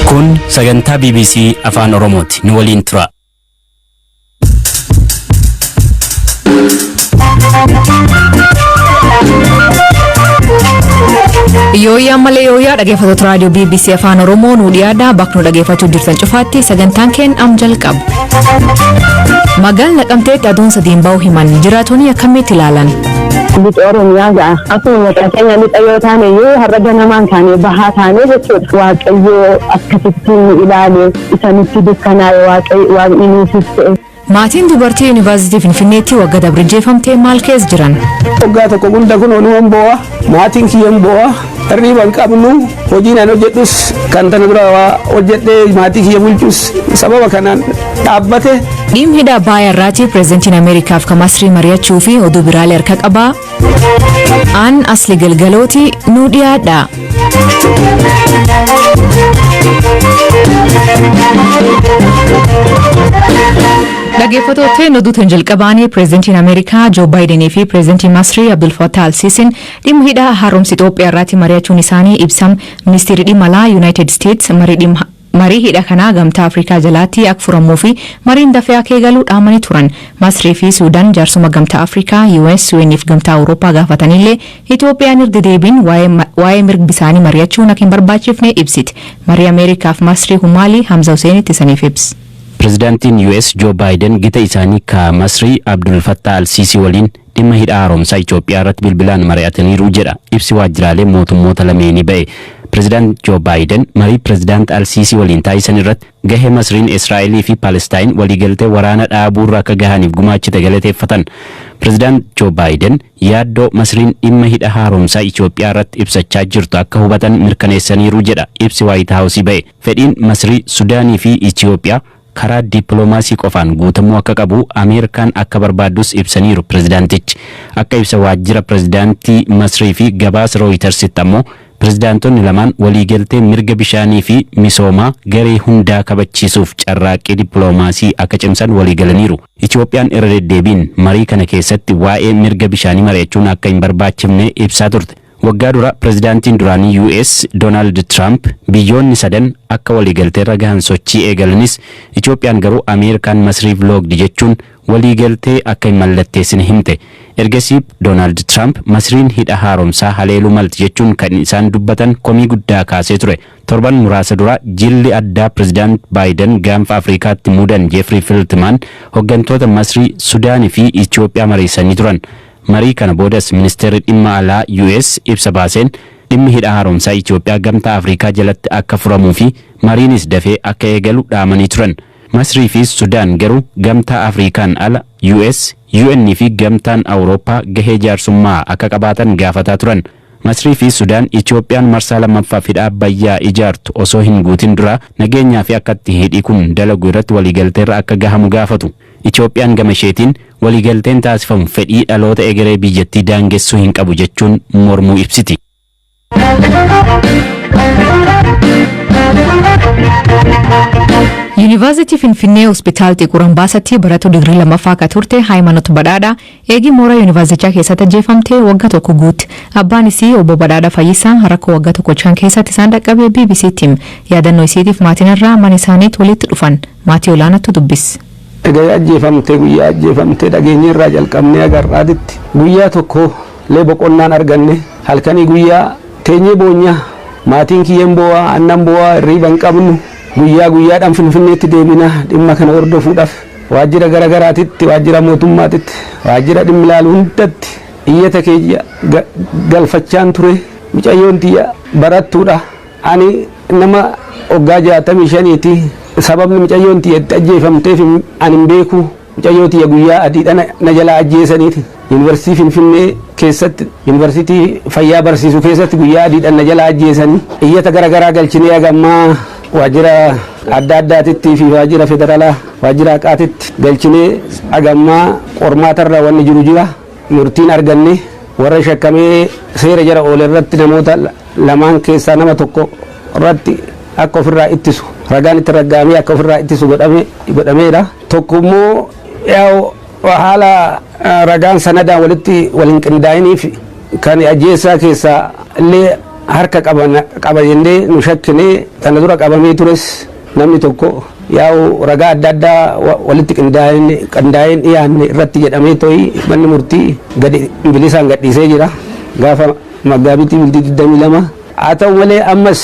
Kun sagantaa BBC Afaan Oromooti. Nu waliin tura. Yooyyaa malee yooyyaa dhaggeeffattoota raadiyoo BBC Afaan Oromoo nu dhiyaadha. Bakka nu dhaggeeffachuu jirtan cufaatti sagantaan keenya am jalqaba. Magaalli Naqamteetti aduun sadiin ba'uu himan jiraatonni akkamitti ilaalan? Lixa Oromiyaa ga'a. Akkuma maqaa keenya lixa yoo taane iyyuu har'a ganamaan kaanee bahaa taanee jechuudha. Waaqayyoo akkasitti nu ilaale, isa nutti dukkanaa'e Waaqni nuuf ibse. Maatiin dubartii Yuunivarsiitii Finfinneetti waggaa dabre ajjeefamtee maal keessa jiran? Waggaa tokko hunda kun onuman boo'a, maatiin kiyyan boo'a, hirriba hin qabnu, hojiin an hojjedhus kan tana dura waa hojjedhee maatii kiyya bulchus sababa kanaan dhaabbate. Dhimmi hidha Abbaayyaa irraati pireezidantiin Ameerikaaf kan Masrii mari'achuu fi oduu biraalee harka qabaa. Aan Asli Galgalooti nu dhiyaadha. Dhaggeeffattootni oduutiin jalqabaanii pireezidantiin Ameerikaa Joo Baayidenii fi pireezidantiin Masrii Abdul Fattah Al-Siisiin dhimma hidha haaromsa Itoophiyaa irratti mari'achuun isaanii ibsam. Ministeerri dhimma alaa Yuunaayitid Isteets marii hidha kanaa gamtaa Afrikaa jalaatti akka furamuu fi mariin dafee akka eegalu dhaamanii turan. Masrii fi Suudaan jaarsuma gamtaa Afrikaa, US, UN fi gamtaa Awurooppaa gaafatanillee Itoophiyaan irra deebiin waa'ee mirga bisaanii mari'achuun akka hin barbaachifne ibsiti. Marii Ameerikaa fi Masrii kun maali? Hamza Huseenitti isaniif ibsa. Pireezidaantiin US Joo Baayiden gita isaanii ka Masrii Abdul Fattah Al-Siisii waliin dhimma hidha haaromsaa Itoophiyaa irratti bilbilaan mari'ataniiru jedha ibsi waajjiraalee mootummoota lameenii ba'e. Pireezidaant Joo Baayiden marii pireezidaant Al-Siisii waliin taasisan irratti gahee Masriin Israa'elii fi Palestaayin waliigaltee waraana dhaabuurra akka gahaniif gumaachite galateeffatan. Pireezidaant Joo Baayiden yaaddoo Masriin dhimma hidha haaromsaa Itoophiyaa irratti ibsachaa jirtu akka hubatan mirkaneessaniiru jedha ibsi Waayit Haawusii ba'e. Fedhiin Masrii, Sudaanii fi Itoophiyaa karaa dippiloomaasii qofaan guutamuu akka qabu Ameerikaan akka barbaaddus ibsaniiru pireezidaantichi. Akka ibsa waajjira pireezidaantii Masrii fi gabaasa Rooyitersitti ammoo pireezidaantonni lamaan waliigaltee mirga bishaanii fi misoomaa garee hundaa kabachiisuuf carraaqqii dippiloomaasii akka cimsan waliigalaniiru. Itoophiyaan irra deddeebiin marii kana keessatti waa'ee mirga bishaanii mari'achuun akka hin barbaachifne ibsaa turte. Waggaa dura pireezidaantiin duraanii US Doonaald Tiraamp biyyoonni sadan akka waliigalteerra gahan sochii eegalanis Itoophiyaan garuu Ameerikaan Masriif loogdi jechuun waliigaltee akka hin mallatteessine himte. Ergasii Doonaald Tiraamp Masriin hidha haaromsaa haleeluu malti jechuun kan isaan dubbatan komii guddaa kaasee ture. Torban muraasa dura jilli addaa pireezidaant Baayiden gaanfa Afrikaatti muudan Jeefrii Filtimaan hooggantoota Masrii, Sudaanii fi Itoophiyaa mariisanii turan. Marii kana boodas ministeerri dhimma alaa US ibsa baaseen dhimmi hidha haaromsaa Itoophiyaa gamtaa Afrikaa jalatti akka furamuu fi mariinis dafee akka eegalu dhaamanii turan. Masrii fi Sudaan garuu gamtaa Afrikaan ala US, UN fi gamtaan Awurooppaa gahee jaarsummaa akka qabaatan gaafataa turan. Masrii fi Sudaan Itoophiyaan marsaa lammaffaaf hidha Abbayyaa ijaartu osoo hin guutin dura nageenyaa fi akka itti hidhi kun dalagu irratti waliigalteerra akka gahamu gaafatu. Itoophiyaan gama isheetiin waliigalteen taasifamu fedhii dhaloota egeree biyyattii daangessuu hin qabu jechuun mormuu ibsiti. Yuunivarsiitii Finfinnee Hospitaal Xiquur Ambaasaatti barattuu digirii lammaffaa akka turte Haayimaanot Badhaadhaa eegii mooraa yuunivarsiitichaa keessatti ajjeefamtee waggaa tokko guutte. Abbaan isii obbo Badhaadhaa Fayyisaa rakkoo waggaa tokkochaan keessatti isaan dhaqqabe BBC'tti hime. Yaadannoo isiitiif maatiin irraa mana isaaniitti walitti dhufan. Maatii olaanaatu dubbise. Egaa ajjeefamtee guyyaa ajjeefamtee dhageenya irraa jalqabnee agarraatitti guyyaa tokko lee boqonnaan arganne halkanii guyyaa teenyee boonyaa maatiin kiyyeen boo'aa aannan boo'aa hirriiba hin qabnu guyyaa guyyaadhaan Finfinneetti deebina dhimma kana hordofuudhaaf waajjira garagaraatitti waajjira mootummaatitti waajjira dhimmi ilaalu hundatti iyyata keeyya galfachaan ture. Mucayyoon tiyya barattuudha. Ani nama waggaa 65ti. Sababni mucayyoon tiyya itti ajjeefamteef ani hin beeku. Mucayyoo tiyya guyyaa adiidha na jalaa ajjeesaniiti. Yuunivarsiitii Finfinnee keessatti yuunivarsiitii fayyaa barsiisu keessatti guyyaa adiidha na jalaa ajjeesanii. Iyyata garagaraa galchinee hagammaa waajjira adda addaatitti fi waajjira federaalaa waajjira haqaatitti galchinee hagammaa qormaatarra wanni jiru jira. Murtiin arganne warra shakkamee seera jara oole irratti namoota lamaan keessaa nama tokko irratti akka ofirraa ittisu ragaan itti raggaamee akka ofirraa ittisu godhameera. Tokko immoo haala ragaan sanadaan walitti wal hin qindaa'iniif kan ajjeessaa keessaa illee Harka qaba jennee nu shakkinee kana dura qabamee tures namni tokko yaa'u ragaa adda addaa walitti qindaa'een dhiyaanne irratti jedhamee to'i manni murtii gadi bilisaan gadhiisee jira gaafa maggaabitii bultii 22. Haa ta'u malee, ammas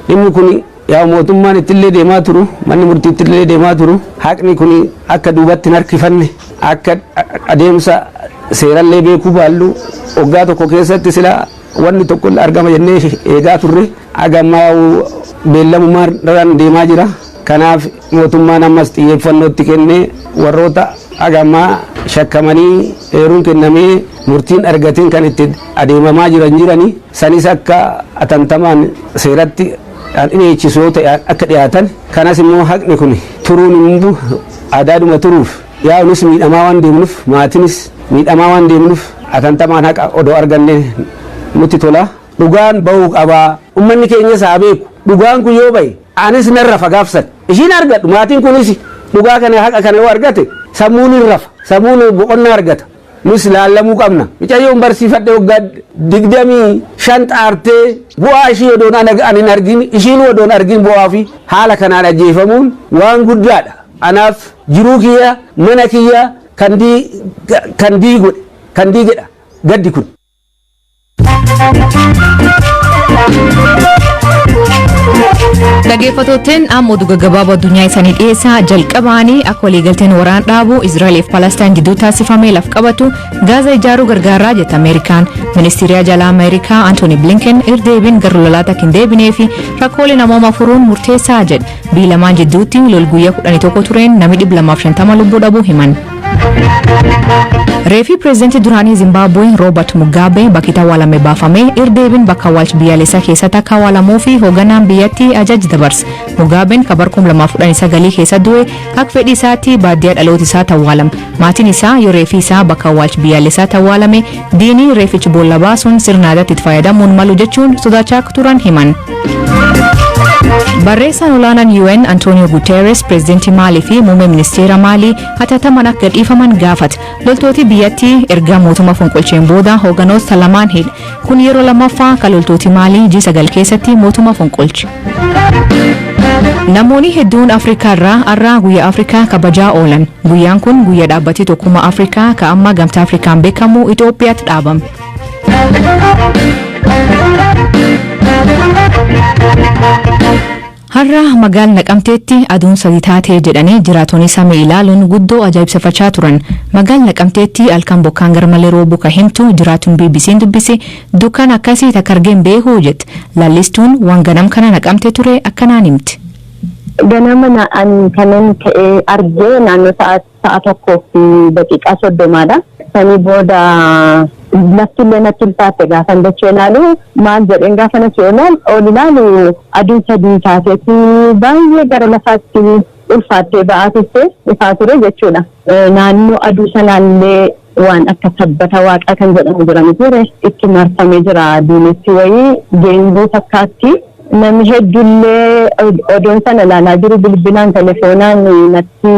dhimmi kun yaa'u mootummaan ittillee deemaa turu, manni murtii ittillee deemaa turu, haqni kun akka duubatti hin harkifanne, akka adeemsa seerallee beekuu baallu waggaa tokko keessatti sila wanni tokko argama jennee eegaa turre hagammaa beellamumaan deemaa jira. Kanaaf mootummaan ammas xiyyeeffannootti kennee warroota hagammaa shakkamanii eeruun kennamee murtiin argatiin kan itti adeemamaa jiran jiranii sanis akka atantamaan seeratti dhiyeechisu yoo ta'e akka dhiyaatan, kanas immoo haqni kun turuun immoo aadaadhuma turuuf yaa'unis miidhamaa waan deemnuuf, maatinis miidhamaa waan deemnuuf, atantamaan haqa odoo arganne nutti tola. Dhugaan bahuu qabaa. Ummanni keenyas haa beeku. Dhugaan kun yoo bahe anis nan rafa gaafsan. Ishiin argadhu, maatiin kunis dhugaa kana, haqa kana yoo argate sammuun hin rafa, sammuun boqonnaa argata. Nus laallamuu qabna. Mucayyoon barsiifadhe waggaa 25 xaartee bu'aa ishii odoon ani hin argin, ishiin odoon argin bu'aa fi haala kanaan ajjeefamuun waan guddaadha. Anaaf jiruu kiyya, mana kiyya kan diigudha, kan diigedha gaddi kun. Dhaggeeffattootni, amma oduu gaggabaaboo addunyaa isaanii dhiyeessaa. Jalqabaanii akka waliigalteen waraan dhaabu Israa'eel fi Palestaan jidduu taasifamee laf qabatu Gaaza ijaaruu gargaaraa jette Ameerikaan. Ministeerri jalaa Ameerikaa Antooni Blinken irdeebiin gara lolaatti akka hin deebinee fi rakkoolee namooma furuun murteessaa jedhe. Biyya lamaan jidduutti lol guyyaa 11 tureen namni 250 lubbuu dhabuu himan. Reefi pireezidantii duraanii Zimbaabuwee Roobert Mugabe bakki itti awwaalame baafamee irdeebiin bakka awwaalcha biyyaalessaa keessatti akka awwaalamuu fi hoogganaan biyyattii ajaja dabarse. Mugaabeen kan bara 2019 keessa du'e akka fedhii isaatti baadiyyaa dhaloota isaatti awwaalame. Maatiin isaa yoo reefi isaa bakka awwaalcha biyyaalessaatti awwaalame diinii reefichi boolla baasuun sirna aadaatti itti fayyadamuun malu jechuun sodaachaa akka turan himan. Barreessaan olaanaan UN Antonio Guterres pireezidantii Maalii fi muummee ministeera Maalii hatattamaan akka gadhiifaman gaafate. Loltooti biyyattii erga mootummaa fonqolcheen booda hoogganoota lamaan hidhe. Kun yeroo lammaffaa kan loltooti Maalii ji'a 9 keessatti mootummaa fonqolche. Namoonni hedduun Afrikaa irraa har'a guyyaa Afrikaa kabajaa oolan. Guyyaan kun guyyaa dhaabbatii tokkummaa Afrikaa kan amma Gamtaa Afrikaan beekamu Itoophiyaatti dhaabame. Har'a magaala Naqamteetti aduun sadi taatee jedhanii jiraatonni samii ilaaluun guddoo ajaa'ibsiifachaa turan. Magaala Naqamteetti halkan bokkaan garmalee roobuu kan himtu jiraatuun BBC'n dubbise, dukkan akkasii takka argeen beekuu jette. Lallistuun waan ganam kana Naqamte ture akkanaan himti. Ganama ani kanan ka'ee argee naannoo sa'a 1:30dha. Sanii booda lafti illee natti ulfaatte. Gaafa dachee ilaalu maal jedheen, gaafa natti ol ilaalu aduun sadii taateetti baay'ee gara lafaatti ulfaattee ba'aa turte, ifaa ture jechuudha. Naannoo aduu sanaallee waan akka sabbata waaqaa kan jedhamu jira miti, itti marfamee jira, duumessi wayii geengoo fakkaatti. Namni hedduullee odoon sana ilaalaa jiru bilbilaan, telefoonaan natti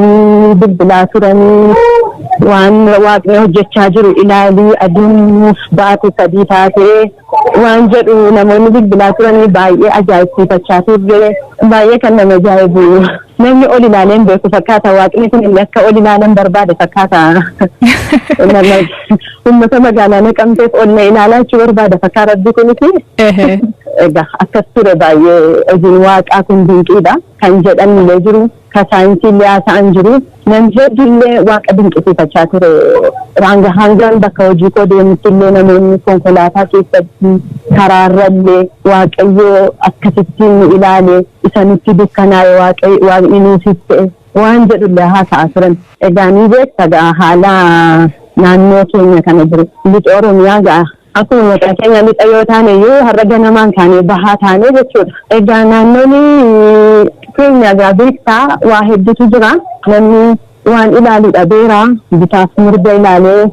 bilbilaa turanii, waan waaqni hojjechaa jiru ilaalii, aduun nuuf baate sadii taatee waan jedhu namoonni bilbilaa turanii baay'ee ajaa'ibsiifachaa turre. Baay'ee kan nama ajaa'ibu, namni ol ilaaleen beeku fakkaata. Waaqni kun illee akka ol ilaalan barbaade fakkaata. Uummata magaalaa Naqamteef ol na ilaalaa jechuu barbaada fakkaata rabbi kunis. Egaa akkas ture. Baay'ee hojiin waaqaa kun dinqiidha kan jedhan illee jiru, ka saayinsii illee haasa'an jiru. Namni hedduullee waaqa dinqisiifachaa ture. Hanga hangaan bakka hojii koo deemutti illee namoonni konkolaataa keessatti, karaarra illee, waaqayyoo akkasittiin nu ilaale, isa nutti dukkanaa'e waaqni nuuf ibse waan jedhullee haasa'aa turan. Egaa ni beekta haala naannoo keenya kana jiru. Lixa Oromiyaa ga'a. Akkuma maqaa keenya lixa yoo taane iyyuu har'a ganamaan kaanee bahaa taane jechuudha. Egaa naannoon keenya egaa beektaa waa hedduutu jira. Namni waan ilaalu dhabeera. Bitaaf mirga ilaalee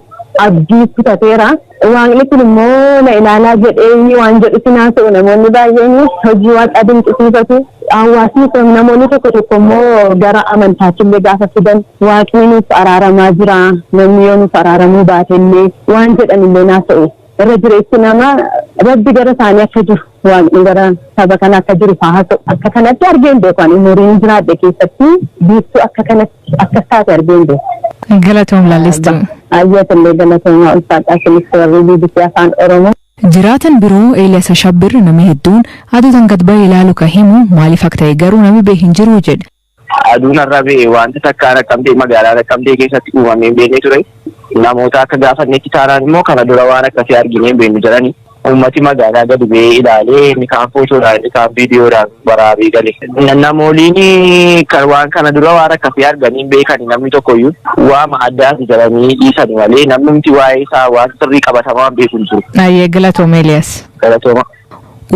abdii kutateera. Waaqni kun immoo na ilaalaa jedhee waan jedhutti naasa'u. Namoonni baay'een hojii waaqaa dinqisiifatu. Hawaasni kun, namoonni tokko tokko immoo gara amantaatti illee gaafa fidan, waaqni nuuf araaramaa jira. Namni yoo nuuf araaramuu baate illee waan jedhan illee naasa'u. Irra jireessi namaa Rabbi gara isaanii akka jiru, Waaqni gara saba kana akka jiru fa'aa akka kanatti argee hin beeku. Ani umuriin jiraadhe keessatti biiftuu akka kanatti akkas taate argee hin beeku. Galatoom, Laallistuu. Ayyatallee galatoomaa, ulfaadhaa isinis warri BBC Afaan Oromoo. Jiraatan biroo Eeliyaas Ashabbir namni hedduun aduu tan gad ba'ee ilaalu ka himu, maaliif akka ta'e garuu namni beeku hin jiru jedhe. Aduun har'a ba'e wanta takkaa Naqqamtee, magaalaa Naqqamtee keessatti uumamee hin beekne ture. Namoota akka gaafannetti taanaan immoo kana dura waan akkasii arginee hin beeknu jedhani. Uummati magaalaa gadi ba'ee ilaalee, inni kaan footoodhaan, inni kaan viidiyoodhaan waraabee gale. Namooliin kan waan kana dura waan akkasii arganii hin beekani, namni tokkoyyuu waama addaati jedhanii dhiisani malee namnumti waa'ee isaa waan sirrii qabatamaa hin beeku hin jiru. Ayyee, galatoom Eeliyaas. Galatooma.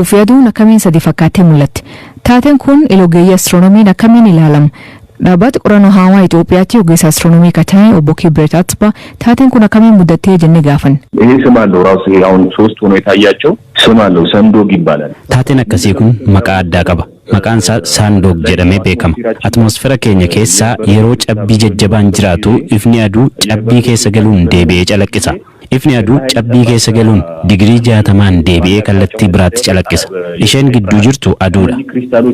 Ufi aduun akkamiin sadi fakkaattee mul'atti? Taateen kun ogeeyyii astiroonomiin akkamiin ilaalama? Dhaabbata qorannoo hawaa Itoophiyaatti ogeessa astiroonomii kan ta'e obbo Kibret Atsba taateen kun akkamiin mudattee jennee gaafanne. ይሄ ስም አለው ራሱ። ይሄ አሁን ሶስት ሆኖ የታያቸው ስም አለው፣ ሰንዶግ ይባላል። Taateen akkasii kun maqaa addaa qaba. Maqaan isaa Saandoog jedhamee beekama. Atmosfera keenya keessaa yeroo cabbii jajjabaan jiraatu ifni aduu cabbii keessa galuun deebi'ee calaqqisa. Ifni aduu cabbii keessa galuun digirii 60n deebi'ee kallattii biraatti calaqqisa. Isheen gidduu jirtu aduudha.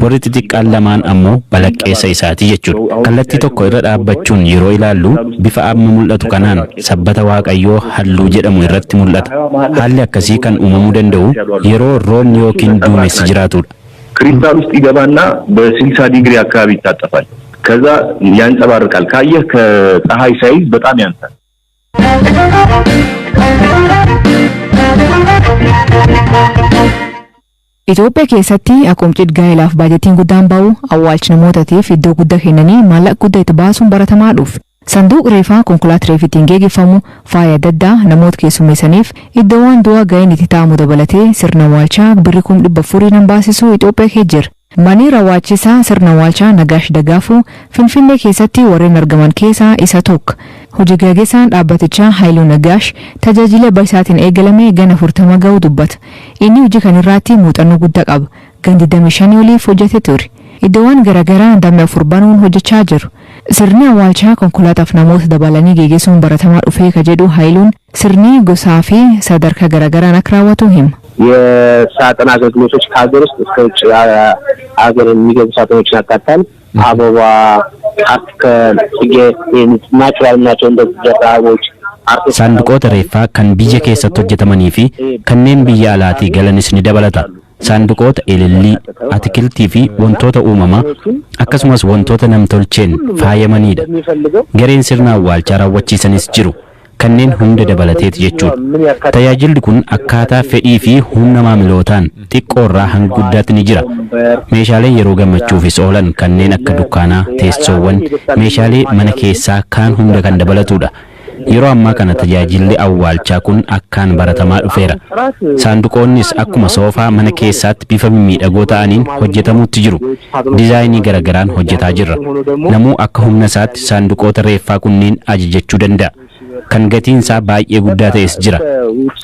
Warri xixiqqaan lamaan ammoo balaqqeessa isaati jechuudha. Kallattii tokko irra dhaabbachuun yeroo ilaallu bifa amma mul'atu kanaan sabbata Waaqayyoo halluu jedhamu irratti mul'ata. Haalli akkasii kan uumamuu danda'u yeroo roobni yookiin duumessi jiraatudha. ክሪስታል ውስጥ ይገባና በ60 ዲግሪ አካባቢ ይታጠፋል። ከዛ ያንጸባርቃል። ካየህ ከፀሐይ ሳይዝ በጣም ያንሳል። Itoophiyaa keessatti akkuma cidha gaa'elaaf baajetiin guddaan ba'u, awwaalchi namootaatiif iddoo guddaa kennanii maallaqa guddaa itti baasuun baratamaa dhufe. Sanduuqa reefaa, konkolaataa reeffi ittiin geeggeeffamu, faaya adda addaa, namoota keessummeessaniif iddoowwan du'aa ga'een itti taa'amu dabalatee sirna awwaalchaa birrii 400,000 nan baasisuu Itoophiyaa keessa jira. Manni raawwachiisaa sirna awwaalchaa Nagaash Dagaafuu Finfinnee keessatti warreen argaman keessaa isa tokko. Hojii gaggeessaan dhaabbatichaa Haayiluu Nagaash tajaajila abbaa isaatiin eegalame gana 40 ga'uu dubbata. Inni hojii kanarratti muuxannoo guddaa qaba. Gan 25 oliif hojjete ture. Iddoowwan garaagaraa damee afur banuun hojjechaa jiru. Sirni awwaalchaa konkolaataaf namoota dabalanii geggeessuun baratamaa dhufee ka jedhu Haayiluun, sirni gosaa fi sadarkaa garaagaraan akka raawwatu hima. የሳጥን አገልግሎቶች ከሀገር ውስጥ እስከ ውጭ ሀገር የሚገቡ ሳጥኖችን ያካትታል። አበባ፣ አትክልት፣ ጽጌ፣ ናቹራል ናቸው እንደዚህ አበቦች። Saanduqoota reeffaa kan biyya keessatti hojjetamanii fi kanneen biyya alaatii galanis ni dabalata. Saanduqoota ilillii, atikiltii fi wantoota uumamaa akkasumas wantoota namtolcheen faayamanidha. Gareen sirna awwaalchaa raawwachiisanis jiru. Kanneen hunda dabalateeti jechuudha. Tajaajilli kun akkaataa fedhii fi humna maamilootaan xiqqoorraa hanga guddaatti ni jira. Meeshaaleen yeroo gammachuufis oolan kanneen akka dukkaanaa, teessoowwan, meeshaalee mana keessaa kaan hunda kan dabalatudha. Yeroo ammaa kana tajaajilli awwaalchaa kun akkaan baratamaa dhufeera. Saanduqoonnis akkuma soofaa mana keessaatti bifa mimmiidhagoo ta'aniin hojjetamuutti jiru. Dizaayinii garagaraan hojjetaa jirra. Namuu akka humna isaatti saanduqoota reeffaa kunniin ajajachuu danda'a. Kan gatiin isaa baay'ee guddaa ta'es jira.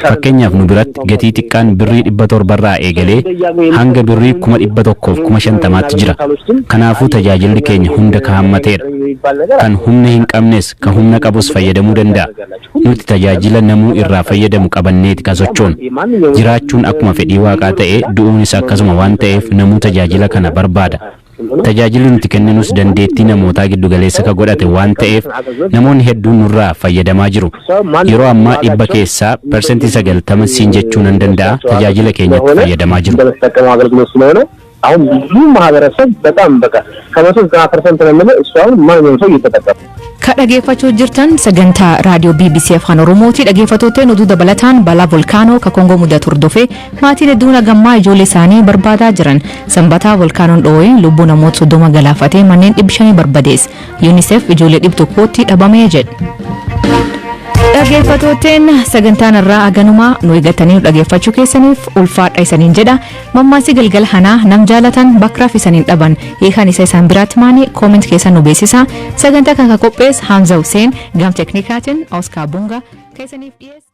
Fakkeenyaaf, nu biratti gatii xiqqaan birrii 700rraa eegalee hanga birrii 150,000tti jira. Kanaafuu tajaajilli keenya hunda ka hammateedha. Kan humna hin qabnes kan humna qabus fayyadamuu danda'a. Nuti tajaajila namuu irraa fayyadamu qabanneeti kan sochoonu. Jiraachuun akkuma fedhii Waaqaa ta'ee, du'uunis akkasuma waan ta'eef namuu tajaajila kana barbaada. Tajaajilli nuti kenninus dandeettii namootaa giddu galeessa ka godhate waan ta'eef namoonni hedduun nurraa fayyadamaa jiru. Yeroo ammaa 90% siin jechuu nan danda'a, tajaajila keenyatti fayyadamaa jiru. በምትጠቀመው አገልግሎት ስለሆነ አሁን ብዙ ማህበረሰብ በጣም በቃ 90% ነው የምልህ፣ እሱ አሁን ማንኛውም ሰው እየተጠቀመ Ka dhageeffachuu jirtan sagantaa raadiyoo BBC Afaan Oromooti. Dhaggeeffattootni, oduu dabalataan balaa volkaanoo ka Koongoo mudatu hordofee maatiin hedduun hagammaa ijoollee isaanii barbaadaa jiran. Sanbataa volkaanoon dhoo'ee lubbuu namoota 30 galaafatee manneen 500 barbadeesse. UNICEF ijoollee 100tti dhabamee jedhe. Dhaggeeffattootni, sagantaan irraa aganumaa nu eeggatanii nu dhaggeeffachuu keessaniif ulfaadha isaniin jedha. Mammaasii galgala hanaa nam jaalatan bakraaf isaniin dhaban, hiikan isa isaan biraatti maani? Comment keessan nu beeksisa. Sagantaa kan qopheesse Hamza Hussein, gam teknikaatiin Oscar Bunga keessaniif dhiyeessa.